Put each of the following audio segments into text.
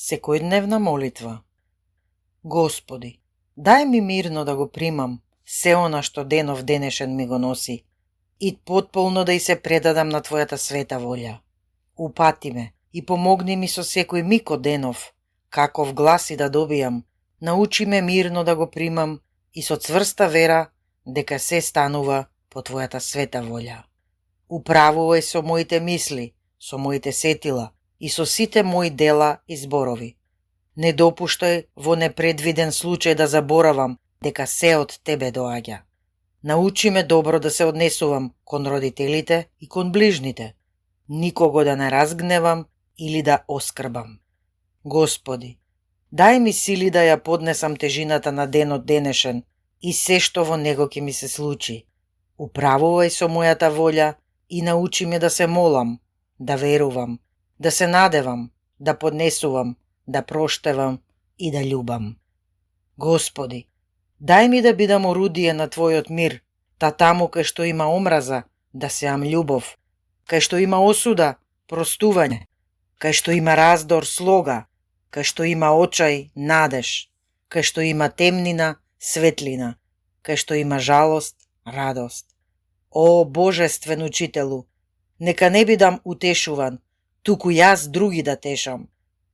Секојдневна молитва. Господи, дај ми мирно да го примам се она што денов денешен ми го носи и потполно да и се предадам на Твојата света волја. Упати ме и помогни ми со секој миг од денов, каков гласи да добијам, научи ме мирно да го примам и со цврста вера дека се станува по Твојата света волја. Управувај со моите мисли, со моите сетила и со сите мои дела и зборови. Не допуштај во непредвиден случај да заборавам дека се од Тебе доаѓа. Научи ме добро да се однесувам кон родителите и кон ближните, никого да не разгневам или да оскрбам. Господи, дај ми сили да ја поднесам тежината на денот денешен и се што во него ќе ми се случи. Управувај со мојата волја и научи ме да се молам, да верувам, да се надевам, да поднесувам, да проштевам и да љубам. Господи, дај ми да бидам орудие на Твојот мир, та таму кај што има омраза, да сеам љубов, кај што има осуда, простување, кај што има раздор, слога, кај што има очај, надеж, кај што има темнина, светлина, кај што има жалост, радост. О, Божествен Учителу, нека не бидам утешуван, туку јас други да тешам.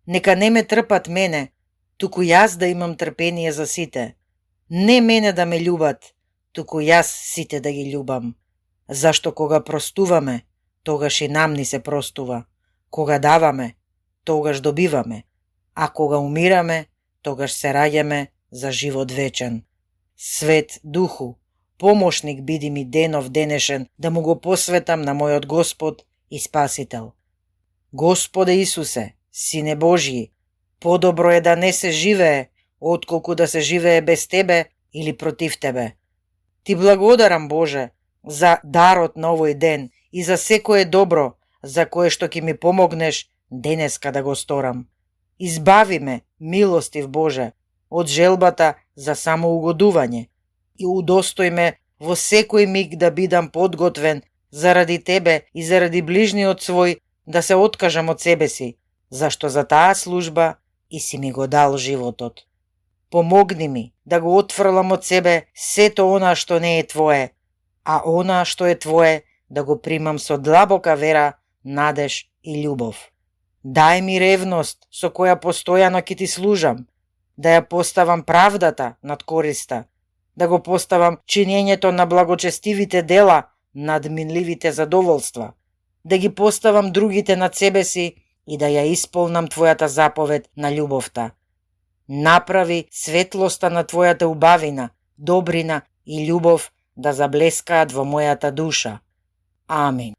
Нека не ме трпат мене, туку јас да имам трпение за сите. Не мене да ме љубат, туку јас сите да ги љубам. Зашто кога простуваме, тогаш и нам ни се простува. Кога даваме, тогаш добиваме. А кога умираме, тогаш се раѓаме за живот вечен. Свет Духу, помошник биди ми денов денешен да му го посветам на мојот Господ и Спасител. Господе Исусе, Сине Божји, подобро е да не се живее, отколку да се живее без Тебе или против Тебе. Ти благодарам, Боже, за дарот на овој ден и за секое добро за кое што ќе ми помогнеш денеска да го сторам. Избави ме, милостив Боже, од желбата за самоугодување и удостој ме во секој миг да бидам подготвен заради Тебе и заради ближниот свој да се откажам од себе си, зашто за таа служба и си ми го дал животот. Помогни ми да го отфрлам од себе сето она што не е Твое, а она што е Твое да го примам со длабока вера, надеж и љубов. Дај ми ревност со која постојано ќе Ти служам, да ја поставам правдата над користа, да го поставам чинењето на благочестивите дела над минливите задоволства, да ги поставам другите над себе си и да ја исполнам Твојата заповед на љубовта. Направи светлоста на Твојата убавина, добрина и љубов да заблескаат во мојата душа. Амин.